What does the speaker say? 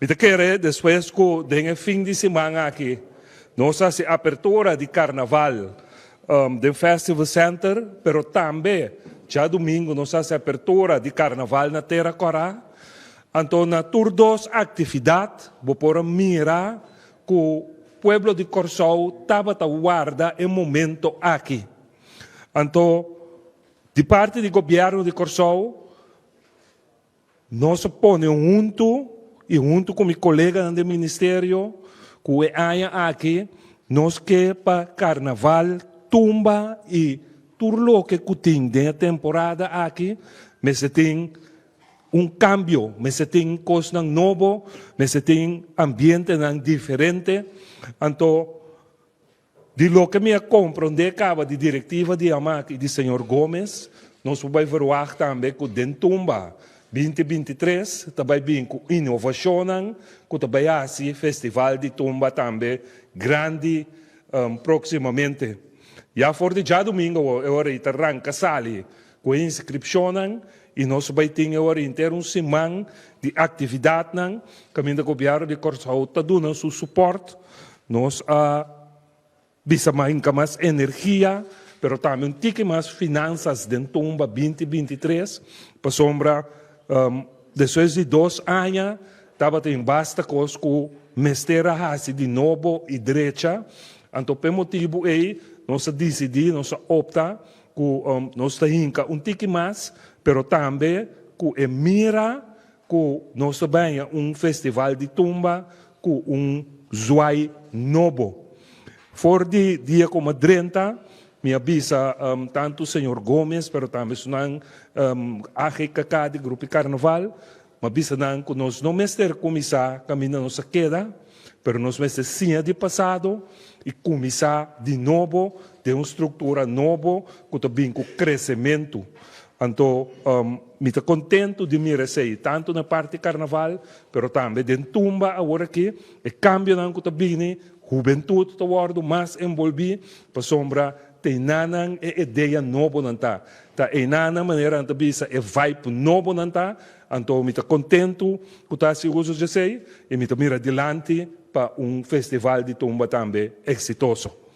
Mi ta kere despues ku den e fin di siman aki nos a hasi apertura di karnaval den Festival Center, pero tambe djadumingu nos a hasi apertura di karnaval na Tera Kòrá. Anto na tur dos aktividat bo por a mira ku pueblo di Kòrsou tabata warda e momento aki. Anto di parti di gobièrnu di Kòrsou nos a pone huntu i huntu ku mi koleganan den ministerio ku e aña aki nos ke pa karnaval tumba i tur loke ku tin den e temporada aki mester tin un kambio, mester tin kosnan nobo, mester tin ambientenan diferente. Anto di loke mi a komprondé kaba di direktiva di Amak i di señor Gomez, nos por bai verwagt tambe ku den Tumba 2023 ta bai bin ku inovashonnan ku ta bai hasi festival di tumba tambe grandi próksimamente. Ya for di djadumingu awor e ora ei ta ranka sali ku e inskripshonnan i nos bai tin e ora henter un siman di aktividatnan kaminda gobièrnu di Kòrsou ta duna su supòrt. Nos a bisa mas hinka mas energia, pero tambe un tiki mas finansas den Tumba 2023, pasobra despues di 2 aña tabatin basta kos ku mester a hasi di nobo i drecha. Anto p'e motibu ei nos a disidí, nos a opta ku nos ta hinka un tiki mas, pero tambe ku e mira ku nos ta banja un festival di tumba ku un zwai nobo. For di dia ku m'a drenta, mi a bisa tantu señor Gomez, pero tambe sunan AGKK di Grupo Karnaval, m'a bisa nan ku nos no mester kuminsá kaminda nos a keda, pero nos mester siña di pasado i kuminsá di nobo, den un struktura nobo ku ta bin ku kresementu. Anto mi ta kontentu di mira esei, tantu na parti karnaval, pero tambe den tumba awor aki, e kambionan ku ta bini, hubentut ta wòrdu mas enbolbí, pasobra ta einanan e idea nobonan ta. Ta einanan manera nan ta bisa e vibe nobonan ta, anto mi ta kontentu ku ta hasi uso di esei i mi ta mira dilanti pa un festival di tumba tambe eksitoso.